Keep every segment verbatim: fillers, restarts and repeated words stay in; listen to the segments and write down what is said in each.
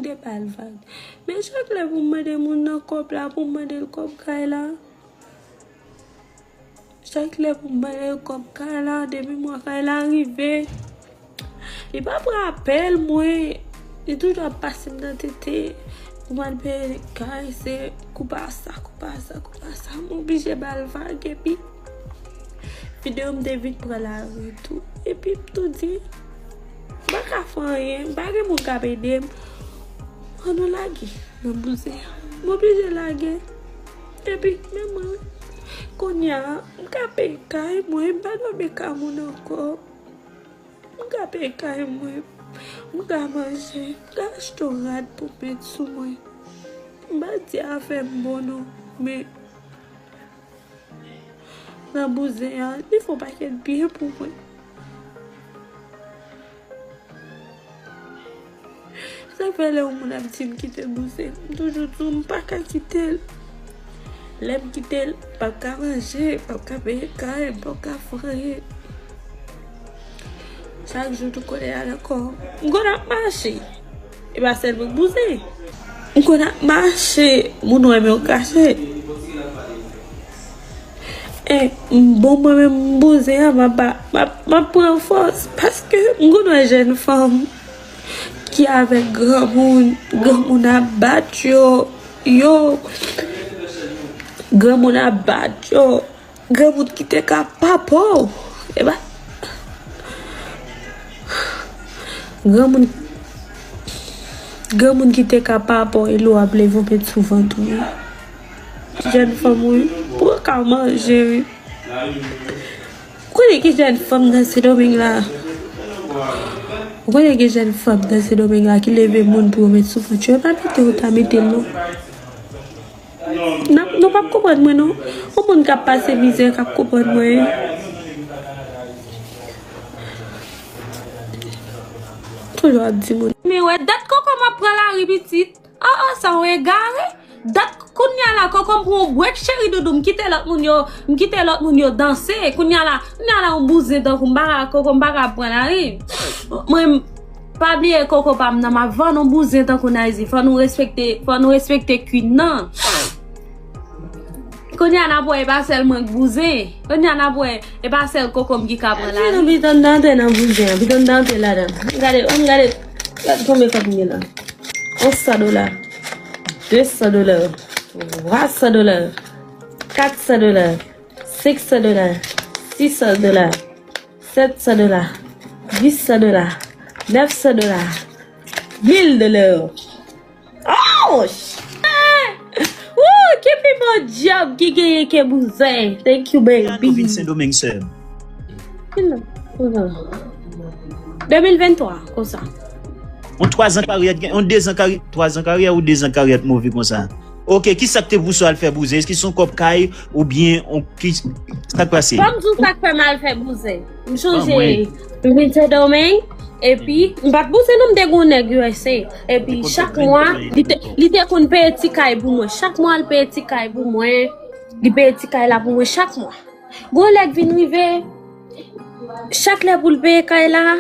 de bal vag. Men chak lè pou m mande moun nan kòb la, pou m mande l kòb kay la. Chak lè pou m mande l kòb kay la, depi mwa kay la rive, li pa pran apèl mwen. Li toujou ap pase m nan tete. Pou m al peye kay, se kou pa sa, kou pa sa, kou pa sa. M oblije ba l vag, epi videyo m te vin pran lari tou. Epi m tou di, m pa ka fè anyen, m pa gen moun k ap ede m. An nou lage nan bouzen an. M oblije lage. Epi, men mwen, kounye a, m ka peye kay mwen, m pa dwe peye kay moun ankò. M ka peye kay mwen, m ka manje, m ka achte yon rad pou m met sou mwen. M pa di afè m bon non, men nan bouzen an, li fè yon pakèt byen pou mwen. Sa fè lè yon moun ap di m kite bouzen, m toujou di w m pa ka kite l. Lè m kite l, m p ap ka manje, m p ap ka peye kay, m p ap ka fè anyen. Chak jou tou kote al ankò. M konn ap mache. E pa sèlman bouzen. M konn ap mache, moun wè m yo kache. E m bon mwen menm m bouzen an, m ap ba- m ap- m ap pran fòs. Paske m konn wè jèn fanm ki avèk granmoun, granmoun ap bat yo, yo, granmoun ap bat yo. Granmoun ki te ka papa w. E pa granmoun, granmoun ki te ka papa w, e lè w ap leve w met sou vant ou. Jèn fanm, wi, pou w ka manje, wi. Ou konnen ki jèn fanm nan Sendomeng la? Ou konnen ki jèn fanm nan Sendomeng la ki leve moun pou yo met sou vant yo? E pa mete yo ta mete l non. N ap- nou p ap konprann mwen non. Yon moun k ap pase mizè k ap konprann mwen. Toujou ap di moun. Men wè dat koko m ap pran lari pitit. Oh, oh, sa w egare. Dat kounye a la koko m pran yon brèk cheri doudou, m kite lòt moun yo, m kite lòt moun yo danse. Kounye a la, kounye a la yon bouzen tankou m pa ka koko m pa ka pran lari. Mwen Pa bliye koko pa m nan, m ap vann yon bouzen tankou Nice. Fò nou respekte, fò nou respekte queen nan. Kounye a n ap wè e pa sèl mwen k bouzen. Kounye a n ap wè e pa sèl koko m ki ka pran lari. Ti nou pito n antre nan bouzen an, pito n antre ladan. Ann gade, ann gade, gade konbyen kòb m gen la. Yon san dola, de san dola, twa san dola, kat san dola, senk san dola, sis san dola, sèt san dola, uit san dola, nèf san dola, mil dola. Ouch! Woo, ki pi bon djòb ki genyen ke bouzen. Thank you, baby. Lè a nou vin Sendomeng, sè m? De mil venntwa, konsa. Yon twa zan karyè, yon de zan karyè, twa zan karyè ou de zan karyè move konsa? Ok, kisa k te pouse w al fè bouzen? Èske se yon kòb kay oubyen yon ki, sa k pase? Ban m di w sa k fè m al fè bouzen. M chonje m vin Sendomeng, epi m pa t bouzen non, m te gen yon nèg U S A. Epi chak mwa, li te, li te konn peye ti kay pou mwen. Chak mwa, l peye ti kay pou mwen. Li peye ti kay la pou mwen chak mwa. Gon lè k vin rive, chak lè pou l peye kay la,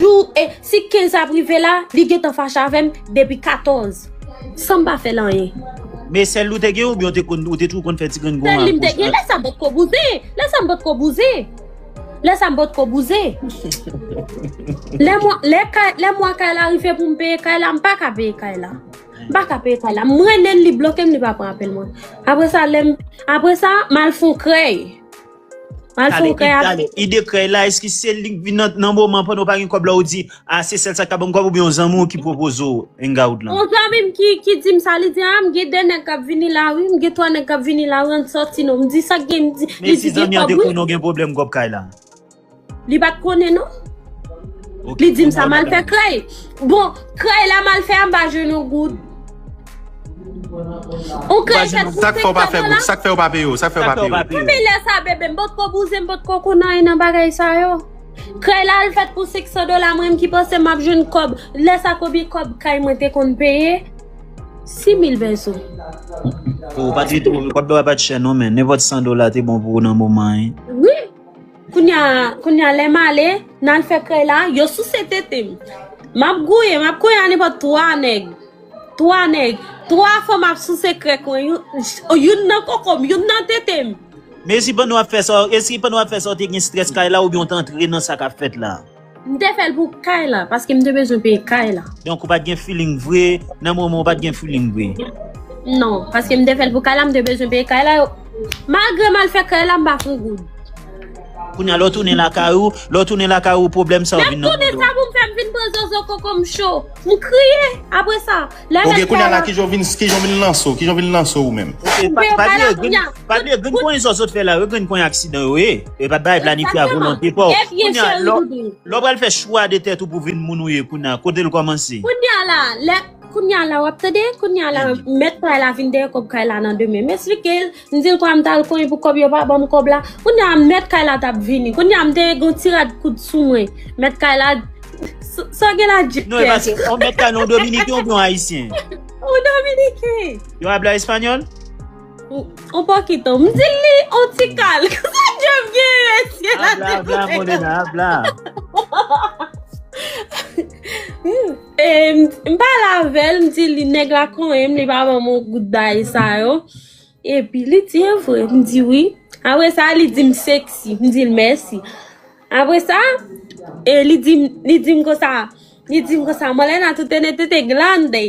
jou, e, si kenz ap rive la, li gentan fache avè m depi katòz, san m pa fè l anyen. Men sèl ou te gen oubyen ou te konn, ou te toujou konn fè ti grenn gon? Sèl li m te gen, lè sa m potko bouzen, lè sa m potko bouzen, lè sa m potko bouzen. Lè mwa, lè kay, lè mwa kay la rive pou m peye kay la, m pa ka peye kay la. M pa ka peye kay la. M rele l, li bloke m, li pa pran apèl mwen. Apre sa, lè m, apre sa, m al fè yon krèy. M al fè yon krèy avè l. Ide krèy la, èske se li k vin nan, nan moman pandan w pa gen kòb la, ou di, a, se sèl sa k ka ban m kòb oubyen yon zanmi w ki pwopoze w hangout lan? Yon zanmi m ki, ki di m sa, li di, a, m gen de nèg k ap vini la, wi, m gen twa nèg k ap vini la, wi, ann sòti non. M di, sa k gen, m di, li di, gen kòb, wi. Men si zanmi an te konnen w gen pwoblèm kòb kay la? Li pa t konnen non. Li di m sa, m al fè krèy. Bon, krèy la m al fè a, m pa jwenn yon goud. Yon krèy fèt pou senk san dola. Sa k fè w pa peye yo? Sa k fè w pa peye yo? Epi lè sa, bebe, m potko bouzen, m potko konn anyen nan bagay sa yo. Krèy la al fèt pou senk san dola, mwen menm ki panse m ap jwenn kòb. Lè sa konbyen kòb kay mwen te konn peye? Sis mil peso. Ou pa t, kòb la pa t chè non, men nenpòt san dola te bon pou ou nan moman an, wi. Wi. Kounye a, kounye a, lè m ale, n al fè krèy la, yo souse tete m. M ap gouye, m ap gouye a nenpòt twa nèg. Twa nèg. Twa fanm ap souse krèk mwen. Youn, youn nan koko m, youn nan tete m. Men si pandan w ap fè sa, èske pandan w ap fè sa, w te gen strès kay la oubyen w te antre nan sa k ap fèt la? M te fè l pou kay la, paske m te bezwen peye kay la. Donk, ou pa t gen feeling vre, nan moman w pa t gen feeling vre? Non, paske m te fè l pou kay la, m te bezwen peye kay la. Malgre m al fè kay la, m pa fè yon goud. Kounye a, lè w tounen lakay ou, lè w tounen lakay ou, pwoblèm sa yo vin nan kò w. Lè m tounen, sa pou m fè, m vin pran zozo koko m cho. M kriye, apre sa, lè mèt kay la. Ok, kounye a la, kijan w vin, kijan w vin lanse w, kijan w vin lanse w ou menm? Ok, pa, pa bliye, grenn, pa bliye, grenn konyen sa w sot fè la, yo grenn konyen aksidan yo ye. E pa t bagay planifye a volonte pa w. Kounye a, lè w, lè w pral fè chwa de tèt ou pou vin moun ou ye, kounye a, kote l kòmanse? Kounye a la, lè, kounye a la, w ap tande, kounye a la, mèt kay la vin dèyè kòb kay la nan de men. M eksplike l, m di l kwa m t al konyen pou kòb, yo pa ban m kòb la. Kounye a, mèt kay la t ap vini. Kounye a, m te gen yon ti rad koud sou mwen. Mèt kay la, s-, sa gen la di. Non, e pa, on mèt kay non, dominiken oubyen on ayisyen? On dominiken. Yo habla español? Un, un poquito. M di li, on ti kal. Sa Jeff gen, mesye la. Habla, habla, morena, habla. E, m, m pale avè l, m di li, nèg la konyen m, li pa ban m yon goud bagay sa yo. Epi li di, e vre? M di, wi. Apre sa, li di m seksi. M di l mèsi. Apre sa, e li di m, li di m konsa, li di m konsa, Malena, tú tienes tete grande.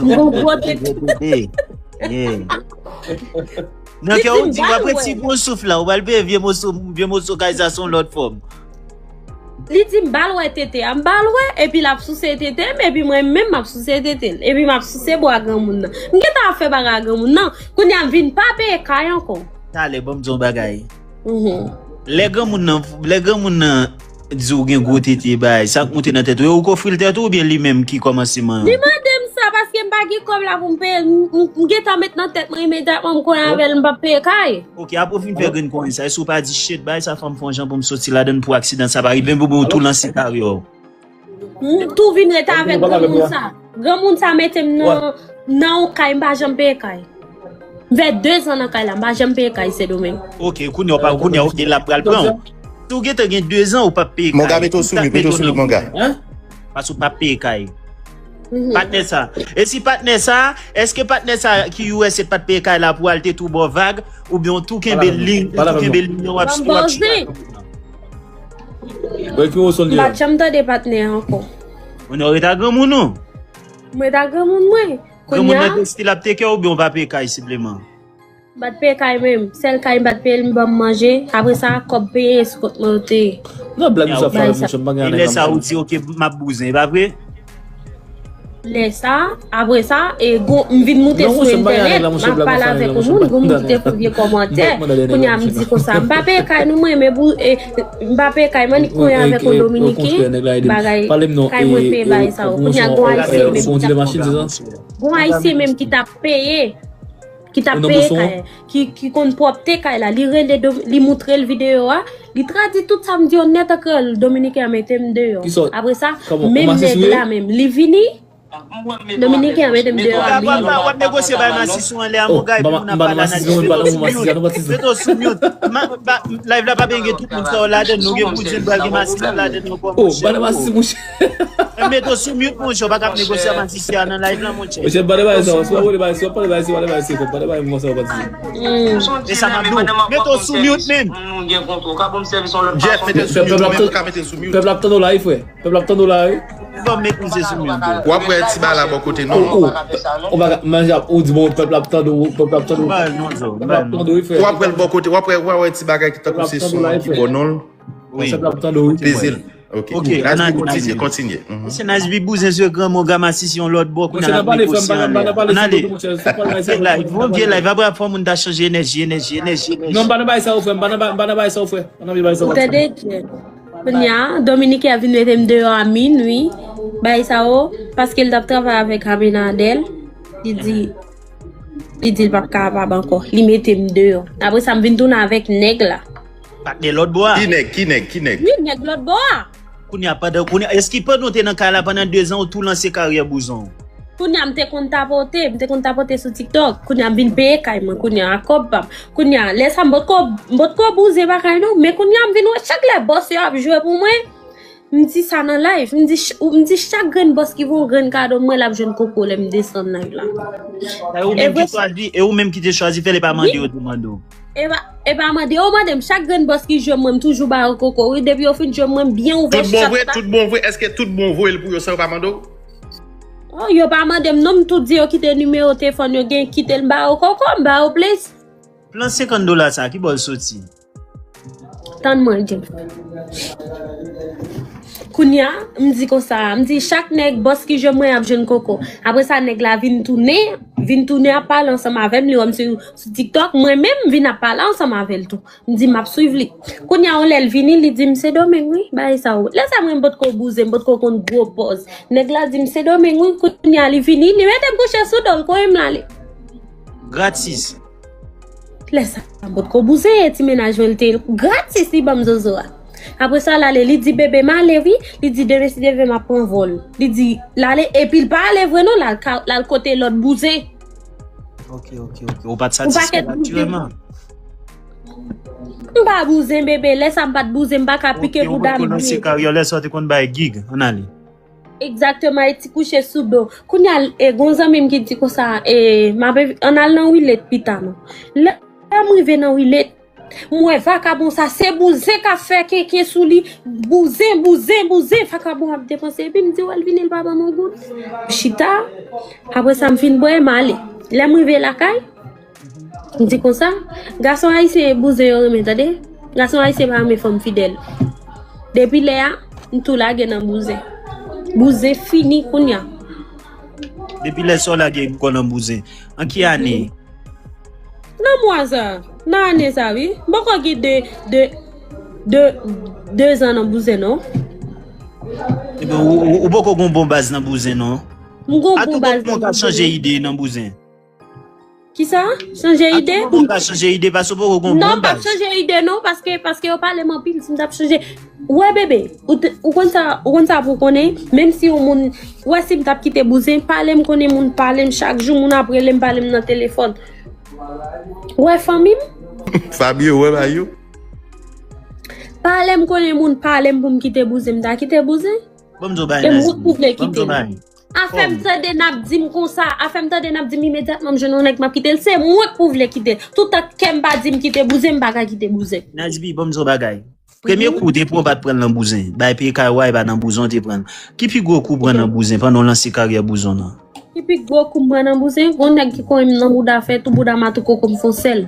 Bon, bon, tete. Yeah. Nan kè ou di, w ap retire yon souf la, ou pral peye vye moso, vye moso kay sa se yon lòt fòm. Li di m ba l wè tete a, m ba l wè, epi l ap souse tete m, epi mwen menm m ap souse tete l, epi m ap souse bwa granmoun nan. M gentan ap fè bagay a granmoun nan, kounye a m vin pa peye kay ankò. Talè, ban m di w yon bagay. Mhm. Lè granmoun nan, lè granmoun nan di w gen gwo tete bay, sa k moute nan tèt ou, e ou k ofri l tèt ou oubyen li menm ki kòmanse manyen? Li mande m sa paske m pa gen kòb la pou m peye l. M, m, m gentan met nan tèt mwen imedyatman m konyen avè l, m p ap peye kay. Ok, apre w fin fè grenn konyen sa, èske w pa di, shit, bay sa fò m fè yon jan pou m soti ladann pou aksidan sa pa rive m, pou ou tou lanse karyè w? M tou vin ret avèk granmoun sa. Granmoun sa mete m nan, nan yon kay, m pa janm peye kay. M fè dezan nan kay la, m pa janm peye kay Sendomeng. Ok, kounye a, w pa, kounye a, ok, l ap pral pran w. Si w gentan gen dezan, ou p ap peye kay. Monga, mete w sou mute, mete w sou mute, Monga. Paske w p ap peye kay. Mhm. Patnè sa. E si patnè sa, èske patnè sa ki U S A pa t peye kay la pou al te tou ba w vag, oubyen w tou kenbe liy, ou tou kenbe liy nan w ap, w ap chita? M pa t janm tande patnè a ankò. Ou nan reta granmoun ou? M reta granmoun mwen. Granmoun nan te still ap take care oubyen w pa peye kay sipleman? M pa t peye kay menm. Sèl kay m pa t peye l, m ban m manje. Apre sa, kòb peye sou kont mwen yo te ye. Nan blag ou sa fè avè m, monchè, m pa gen anyen. E lè sa ou di, ok, m ap bouzen, e pa vre? Lè sa, apre sa, e gon, m vin moute sou entènèt, m ap pale avèk yon moun, gon moun ki te fè vye kòmantè. Kounye a m di konsa, m pa peye kay nou mwen, men bou-, e, m pa peye kay mwen, li konyen avèk yon dominiken, bagay, kay mwen peye bagay sa yo. Kounye a gon ayisyen menm ki t ap, gon ayisyen menm ki t ap peye. Ki t ap peye kay, ki, ki konn pwòpte kay la. Li rele, li moutre l videyo a, li tradui tout sa m di yo nèt an kreyòl. Dominiken an mete m deyò. Apre sa, menm nèg la menm, li vini, Dominiken an mete m deyò a, li. W ap negosye bay masisi anlè a, mon gars, epi moun ap pale a nan. Mete w sou mute. Live la pa byen gen tout moun sa yo ladann, nou gen Boudin, pral gen masisi ladann, nou pran, monchè. Mete w sou mute, monchè, w pa ka ap negosye a masisi a nan live la, monchè. Monchè, m pa nan bagay sa, si w ap pale bagay, si w ap pale bagay, si w ap pale bagay, si w ap pale bagay, m konsa w ap di. E sa m ap di w. Mete w sou mute, menm. Jeff, mete w sou mute, ou menm ou ka mete l sou mute. Pèp la ap tande w la, wi, frè. Pèp la ap tande w la, wi. Ban m mete misye sou mute. W ap wè ti bagay la bò kote, non? Ou, ou, ou pa ka, manje ap, ou di bon, pèp la ap tande w, pèp la ap tande w. Pèp la ap tande w, wi, frè. W ap wè l bò kote, w ap wè, w ap wè ti bagay ki tankou se son ki bò, non? Wi. Pèp la ap tande w, wi. Peze l. Ok. Ok, ann ale, kontinye, kontinye. Mesye Nice B bouzen zye granmoun, gade masisi yon lòt bò, kounye a l ap negosye anlè a. Ann ale. Vye live, bon, vye live, apre fò moun ta chanje enèji, enèji, enèji, enèji. Non, m pa nan bagay sa yo, frè, m pa nan ba-, m pa nan bagay sa yo, frè. Ou tande, Jeff? Kounye a, Dominiken an vin mete m deyò a minwi, bagay sa yo, paske l t ap travay avèk Abinader, li di, li di l p ap kapab ankò. Li mete m deyò. Apre sa, m vin tounen avèk nèg la. Patnè lòt bò a. Ki nèg, ki nèg, ki nèg? Wi, nèg lòt bò a. Kounye a, pandan, kounye a, èske pandan w te nan kay la pandan dezan, ou tou lanse karyè bouzon? Kounye a, m te konn tapote, m te konn tapote sou TikTok. Kounye a, m vin peye kay mwen, kounye a, a kòb pa m. Kounye a, lè sa, m potko, m potko bouzen bagay non, men kounye a, m vin wè chak lè bòs yo ap jwe pou mwen, M di sa nan live. M di, ch- ou- m di chak grenn bòs ki voye yon grenn kado, mwen l ap jwenn koko lè m desann live la. E ou menm ki chwazi, e ou menm ki te chwazi fè l, e pa mande yo te mande w. E pa, e pa mande yo mande m. Chak grenn bòs ki jwenn mwen, m toujou ba yo koko. Wi, depi yo fin jwenn mwen, m byen ouvè chat la. Tout bon vre, tout bon vre. Èske tout bon voye l pou yo san yo pa mande w? Oh, yo pa mande m non, m tou di yo kite nimewo telefòn yo, gen kite l, m ba yo koko, m ba yo plis. Plan senkant dola sa, ki bò l soti? Tann mwen, Jeff. Kounye a, m di konsa, m di chak nèg bòs ki jwenn mwen ap jwenn koko. Apre sa, nèg la vin tounen, vin tounen ap pale ansanm avè m, li wè m sou, sou TikTok, mwen menm m vin ap pale ansanm avè l tou. M di m ap swiv li. Kounye a, yon lè l vini, li di m se Domeng wi, bagay sa yo. Lè sa mwen m potko bouzen, m potko konn gwo pòz. Nèg la di m se Domeng wi, kounye a li vini, li mete m kouche sou do l, kouri m l ale. Gratis. Lè sa, m potko bouzen, ti mennaj mwen, l te gratis, li ban m zozo a. Apre sa, l ale, li di bebe, m ale wi. Li di demen si Dye vle m ap pran vòl. Li di, l ale, epi l pa ale vre non, l al ka- l al kote lòt bouzen. Ok, ok, ok. Ou pa t satisfè, naturèlman. M pa bouzen, bebe. Lè sa, m pa t bouzen, m pa ka pike bouda m byen. Ok, ou potko lanse karyè w, lè sa w te konn bay gig. Ann ale. Egzakteman, e ti kouche sou do. Kounye a, e gon zanmi m ki di konsa, e, m ap, ann al nan Wilet pita non. Lè m rive nan Wilet, m wè vakabon sa, se bouzen k ap fè kenken sou li. Bouzen, bouzen, bouzen, vakabon ap depanse. Epi m di, wè l vini, l pa ban m yon goud. M chita, apre sa, m fin bwè, m ale. Lè m rive lakay, m di konsa, gason ayisyen e bouzen yo renmen, tande. Gason ayisyen pa renmen fanm fidèl. Depi lè a, m tou lage nan bouzen. Bouzen fini kounye a. Depi lè sa w lage kò w nan bouzen. An ki ane? Nan mwa sa, nan ane sa wi. M poko gen de, de, de, de zan nan bouzen non. Ebyen, ou, ou, ou poko gon bon baz nan bouzen non. M gon bon baz nan bouzen. A tout moman w ka chanje ide nan bouzen. Kisa? Chanje ide? A tout moman w ka chanje ide, paske w poko gon bon baz. Non, m p ap chanje ide non, paske, paske yo pale m anpil, si m t ap chanje. Wè bebe, ou, te- ou konn sa, ou konn sa pou konnen, menm si yon moun, wè si m t ap kite bouzen, pale m konnen moun pale m chak jou, moun ap rele m pale m nan telefòn. Wè fanmi m? Fabio, wè ba yo. Pale m konnen moun pale m pou m kite bouzen, m ta kite bouzen. Bon, m di w bagay, Nazmi. E mwen ki vle kite l. Afè m tande n ap di m konsa, afè m tande n ap di m imedyatman m jwenn yon nèg m ap kite l, se mwen k pou vle kite l. Toutan kè m pa di m kite bouzen, m pa ka kite bouzen. Nazmi, bon, m di w bagay. Premye kou w te pran, w pa t pran l nan bouzen. Bay peye kay wa, e pa nan bouzen w te pran l. Ki pi gwo kou w pran nan bouzen pandan w lanse karyè bouzen w nan? Ki pi gwo kou m pran nan bouzen? Gon nèg ki konyen m nan bouda, fè tou bouda m atouko kou m fon sèl.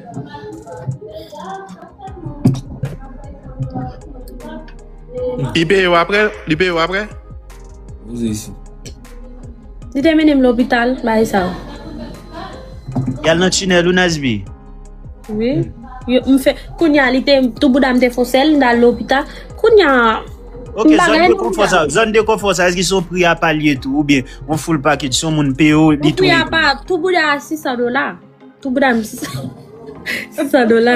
Li peye w apre? Li peye w apre? Bouzen isi. Li te mennen m lopital, bagay sa yo. Y al nan tinèl ou, Nazmi? Wi. Yo, m fè, kounye a, li te, tou bouda m te fon sèl, m t al lopital. Kounye a, Ok, zòn de konfò sa, zòn de konfò sa, èske se yon pri apa l ye tou, oubyen yon full package, se yon moun peye w, li tou li? Yon pri apa, tou bouda a sis san dola. Tou bouda m sis san, sis san dola.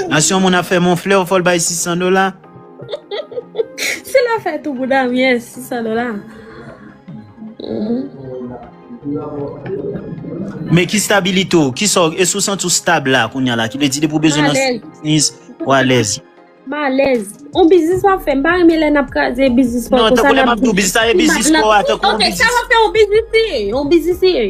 Nan si yon moun ap fè m yon flè, fò l bay sis san dola. Si l ap fè tou bouda m, yes, sis san dola. Mhm. Men ki stabilite w, ki sa w, èske w santi w stab la kounye a la, ki vle di depi w bezwen lanse biznis, w alèz? M alèz. On biznis m ap fè, m pa renmen lè n ap kraze biznis pa w konsa. Non, tankou lè m ap di w, biznis sa e biznis pa w a, tankou on biznis. Ok, sa w ap fè on biznis li ye, on biznis li ye.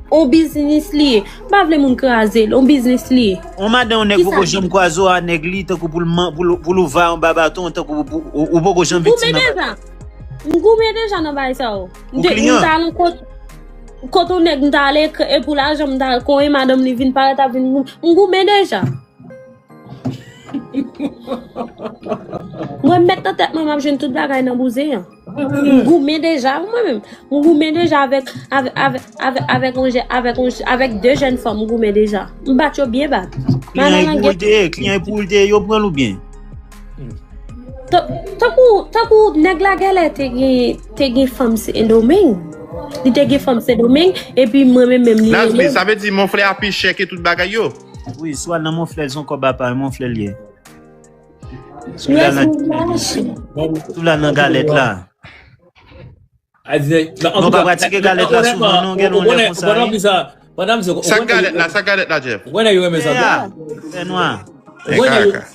On biznis li ye. M pa vle moun kraze l, on biznis li ye. On madan, on nèg poko janm kwaze w a nèg li, tankou pou l, pou l, pou l ouvè anba baton, tankou ou, ou poko janm viktim nan bagay. M goumen deja nan bagay sa yo. Ou kliyan? M t al nan kot, kot on nèg, m t ale e pou lajan, m t al konyen madanm li vin parèt ap vin goumen. M goumen deja. Mwen mèt nan tèt mwen, m ap jwenn tout bagay nan bouzen an. M goumen deja, mwen menm. M goumen deja avèk, avèk, avèk, avèk, avèk, on jè- avèk, on jè- avèk de jèn fanm, m goumen deja. M bat yo byen bat. Kliyan e pou ou l te ye, kliyan e pou ou l te ye, yo pran l oubyen? Tan- Tankou, tankou nèg la gèlè te gen, te gen fanm Sendomeng. Li te gen fanm Sendomeng, epi mwen menm, menm li rele m. Nazmi, sa vle di mon flè a pi chè ke tout bagay yo? Wi, si w al nan mon flè, se yon kòb apa, mon flè l ye. Sou la nan, sou la nan galèt la. Non, pa pratike galèt la souvan non, gen yon lè konsa. Sa galèt la, sa galèt la, Jeff? Ou konnen yo renmen sa tou. Fè nwa.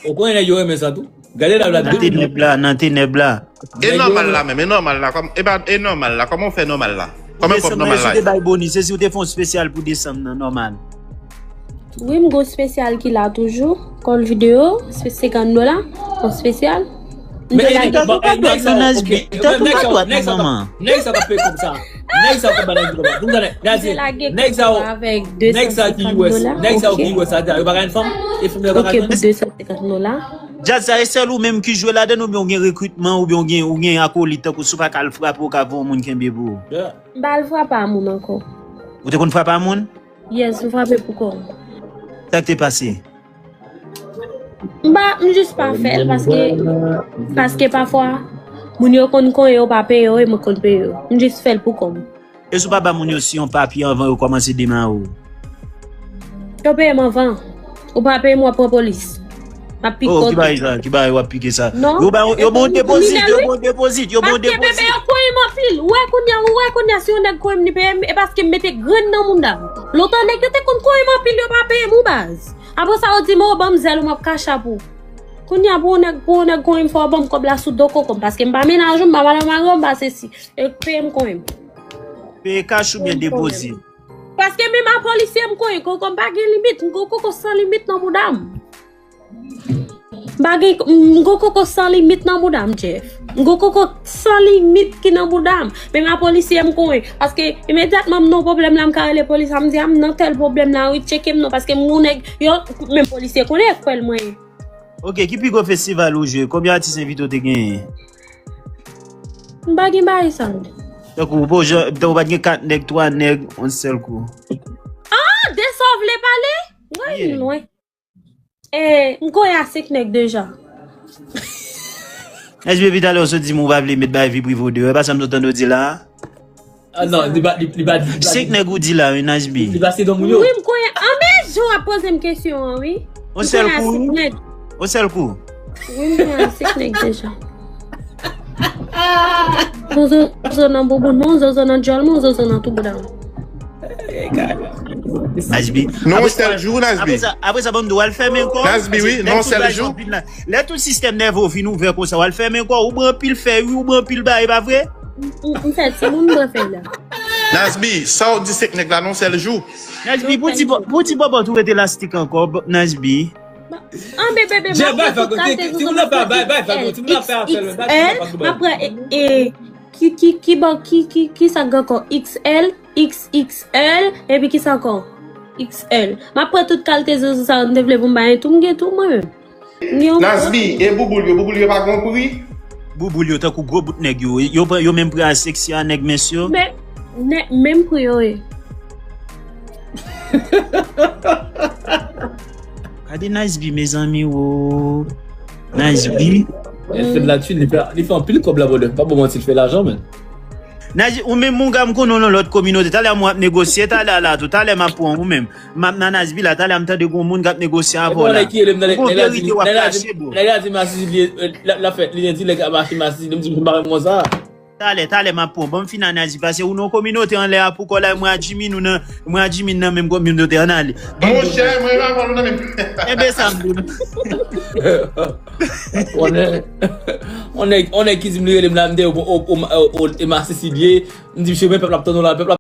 Ou konnen yo renmen sa tou. Gade la, la, nan tenèb la, nan tenèb la. E nòmal la menm, e nòmal la. Kòm, e pa, e nòmal la. Kòman w fè nòmal la? Kòman pòp nòmal la? Desanm nan, si w te bay boni, se si w te fè yon spesyal pou desanm nan, nòmal. Wi, m gon spesyal ki la toujou. Kòl videyo, se senkant dola. Yon spesyal. Men e li tèt ou pa dwat nan Nasbi. Tèt ou pa dwat nan manman. Nèg sa k ap peye kòb sa. Nèg sa k ap ba nèg kòb. Pou m tande, gade. Nèg sa yo, nèg sa yo ki U S, nèg sa yo ki U S la, yo pa ka jwenn fanm. E fanm yo pa ka jwenn. Ok, pou de san senkant dola. Djaz, sa e sèl ou menm ki jwe ladann oubyen ou gen rekritman oubyen ou gen, ou gen akolit tankou si w pa ka al frape ou ka voye yon moun kenbe pou ou? M pa al frape a moun ankò. Ou te konn frape a moun? Yes, m frape pou kò m. Sa k te pase? M pa, m jis pa fè l paske, paske pafwa moun yo konn konyen yo pa peye yo e mwen konn peye yo. M jis fè l pou kò m. E si w pa ba moun yo si yon papye anvan yo kòmanse demare w? Yo peye m anvan. Ou pa peye m, w ap pran polis. M ap pike w. Oh, ki bagay sa? Ki bagay w ap pike sa? Non. Yo ba, yo ba w depozit, yo ba w depozit, yo ba w depozit. Paske bebe yo konyen m anpil. Ou wè kounye a, ou wè kounye a si yon nèg konyen m li peye m, e paske m mete grenn nan mouda m. Lontan nèg yo te konn konyen m anpil, yo pa peye m ou baz. Apre sa yo di m, oh, ban m zèl ou, m ap kachap ou. Kounye a pou yon nèg, pou yon nèg konyen m fò w ban m kòb la sou do koko m, paske m pa mennaj ou, m pa madanm mari w, m pa sesi. E peye m konyen m. Peye kach oubyen depozit? Paske menm a polisye m konyen, koko m pa gen limit, m gon koko san limit nan mouda m. M pa gen, m gon koko san limit nan mouda m, Jeff. M gon koko san limit ki nan mouda m. Menm a polisye m konyen, paske imedyatman m nan yon pwoblèm la, m ka rele polis la, m di a m nan tèl pwoblèm la, wi, tcheke m non, paske m gon nèg, yo, menm polisye konnen kwèl mwen ye. Ok, ki pi gwo festival ou jwe? Konbyen atis envite w te genyen? M pa gen bagay sa m di. Tankou, ou pa t gen kat nèg, twa nèg, yon sèl kou. Ah, de sa w vle pale? Mwen vin lwen. Eh, m konyen a senk nèg deja. Nice Baby, talè w sot di m ou pa vle met bagay vi prive w deyò. E pa sa m sot tande w di la a? Ah non, li pa, li, li pa di. Senk nèg ou di la, wi, Nice B. Li pa se don moun yo. Wi, m konyen. Anben, jan w ap poze m kesyon an, wi. Yon sèl kou? Yon sèl kou? Wi, m konyen a senk nèg deja. Zozo, zozo nan bouboun mwen, zozo nan djòl mwen, zozo nan tou bouda mwen. Nice B. Non, yon sèl jou, Nice B. Apre sa, apre sa, ban m di w, w al fèmen kò w. Nice B, wi, non, sèl jou. Lè tout sistèm nève w vin ouvè konsa, w al fèmen kò w, ou pran anpil fè, wi, ou pran anpil bagay, pa vre? M fè timoun mwen fè la. Nice B, sa w di senk nèg la non sèl jou. Nice B, pou di, pou di bòbòt ou rete lastik ankò, Nice B. Anben bebe, m ap pran tout kalite zozo nan X L, m ap pran e, e, ki, ki, ki, ki, ki, ki sa k gen ankò? X L, X X L, epi ki sa ankò? X L. M ap pran tout kalite zozo sa yo, m te vle pou m bay tou, m gen tou mwen menm. Nice B, e bouboul yo, bouboul yo pa gon pri? Bouboul yo tankou gwo bout nèg yo, yo, yo menm pri a seksi a nèg mens yo. Men, nèg, menm pri yo ye. Gade Nice B, mezanmi, wo. Nice B. El fè de la twi, li fè, li fè anpil kòb la, brother. Pa bon manti, li fè lajan, men. Nice B, ou menm, monga, m konnen w nan lòt kominote. Talè m w ap negosye, talè a la tou. Talè m ap pran ou menm. M ap nan Nice B la, talè a m tande gon moun k ap negosye avè w la. Ou gon verite w ap kache, bro. Nèg la di masisi li, l ap fè, li di nèg ap mache masisi, li m di m pa renmen sa. Talè, talè m ap pran. Ban m fin nan Nice B, paske ou nan kominote anlè a pou kò la, mwen a Jimmy, nou nan, mwen a Jimmy nan menm kominote, ann ale. Monchè, mwen pa pran nou nan menm. Enben sa m di w. On nèg, on nèg ki di m li rele m la, m di, o, o, o, o, e masisi li ye. M di, mesye, men pèp la ap tann ou la, pèp la